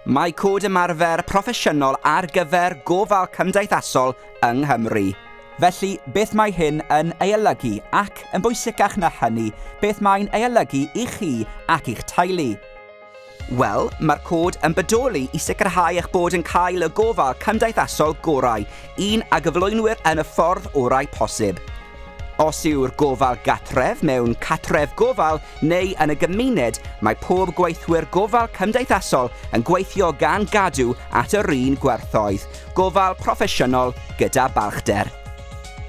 Mae Cod Ymarfer Proffesiynol ar gyfer gofal cymdeithasol yng Nghymru. Felly, beth mae hyn yn ei olygu ac, yn bwysicach na hynny, beth mae'n ei olygu i chi ac i'ch teulu? Wel, mae'r cod yn bodoli i sicrhau eich bod yn cael y gofal cymdeithasol gorau, un a gyflwynwyr yn y ffordd orau posib. Os yw'r gofal gartref mewn cartref gofal neu yn y gymuned, mae pob gweithwyr gofal cymdeithasol yn gweithio gan gadw at yr un gwerthoedd, gofal proffesiynol gyda balchder.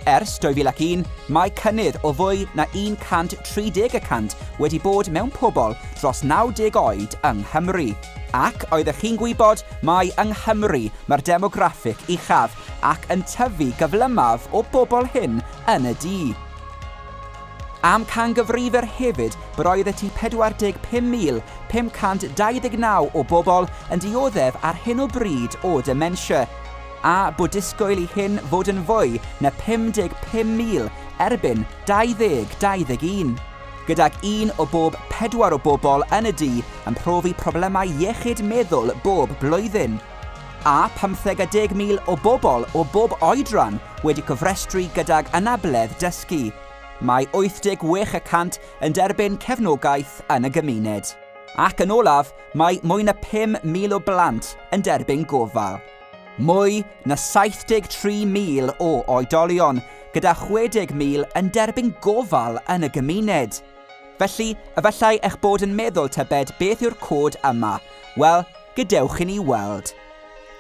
Ers 2001, mae cynnydd o fwy na 130 y cant wedi bod mewn pobl dros 90 oed yng Nghymru. Ac oeddech chi'n gwybod mai yng Nghymru mae'r demograffig uchaf ac yn tyfu gyflymaf o bobl hŷn yn y du? Amcangyfrifir hefyd bod oeddeutu 45,529 o bobl yn dioddef ar hyn o bryd o ddementia, a bod disgwyl i hyn fod yn fwy na 55,000 erbyn 2021, gydag un o bob pedwar o bobl yn y du yn profi problemau iechyd meddwl bob blwyddyn, a 15,000 o bobl o bob oedran wedi cofrestru gydag anabledd dysgu. Mae 86 y cant yn derbyn cefnogaeth yn y gymuned. Ac yn olaf, mae mwy na 5,000 o blant yn derbyn gofal. Mwy na 73,000 o oedolion, gyda 60,000 yn derbyn gofal yn y gymuned. Felly, efallai eich bod yn meddwl tybed beth yw'r cod yma. Wel, gadewch i ni weld.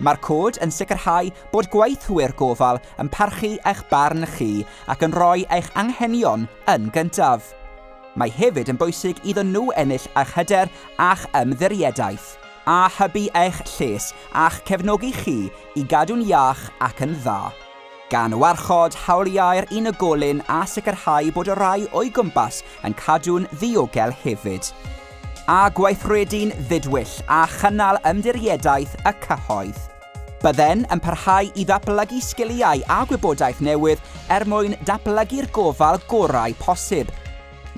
Mae'r cod yn sicrhau bod gweithwyr gofal yn parchu eich barn chi ac yn rhoi eich anghenion yn gyntaf. Mae hefyd yn bwysig iddyn nhw ennill eich hyder a'ch ymddiriedaeth, a hybu eich lles a'ch cefnogi chi i gadw'n iach ac yn dda. Gan warchod hawliau'r unigolyn a sicrhau bod y rhai o'i gwmpas yn cadw'n ddiogel hefyd. A gweithredu'n ddidwyll a chynnal ymddiriedaeth y cyhoedd. Bydden yn parhau i ddatblygu sgiliau a gwybodaeth newydd er mwyn datblygu'r gofal gorau posib.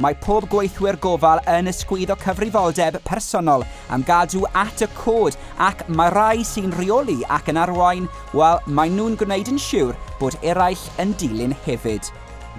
Mae pob gweithwyr gofal yn ysgwyddo cyfrifoldeb personol am gadw at y cod ac mae'r rhai sy'n rheoli ac yn arwain, wel, maen nhw'n gwneud yn siwr bod eraill yn dilyn hefyd.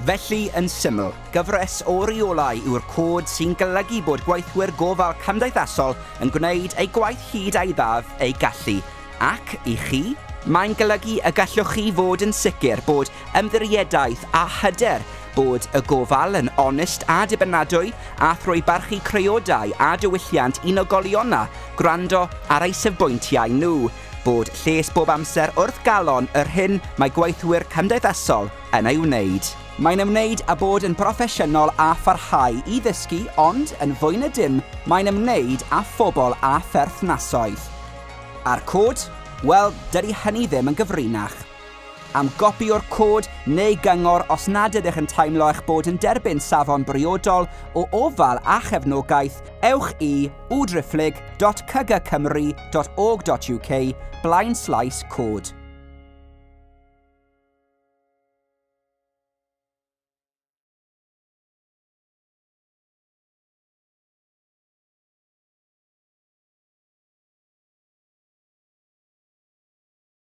Felly, yn syml, cyfres o reolau yw'r cod sy'n golygu bod gweithwyr gofal cymdeithasol yn gwneud eu gwaith hyd eithaf eu gallu, ac, i chi, mae'n golygu y gallwch chi fod yn sicr bod ymddiriedaeth a hyder, bod y gofal yn onest a dibynadwy, a thrwy barchu creodau a diwylliant unigolion a gwrando ar eu safbwyntiau nhw, bod lles bob amser wrth galon yr hyn mae gweithwyr cymdeithasol yn ei wneud. Mae'n ymwneud â bod yn broffesiynol a pharhau i ddysgu ond, yn fwy na dim, mae'n ymwneud â phobl a pherthnasoedd. A'r cod? Wel, dydy hynny ddim yn gyfrinach. Am gopi o'r cod neu gyngor os nad ydych yn teimlo eich bod yn derbyn safon briodol o ofal a chefnogaeth, ewch i www.cgcymru.org.uk blaen slaes cod.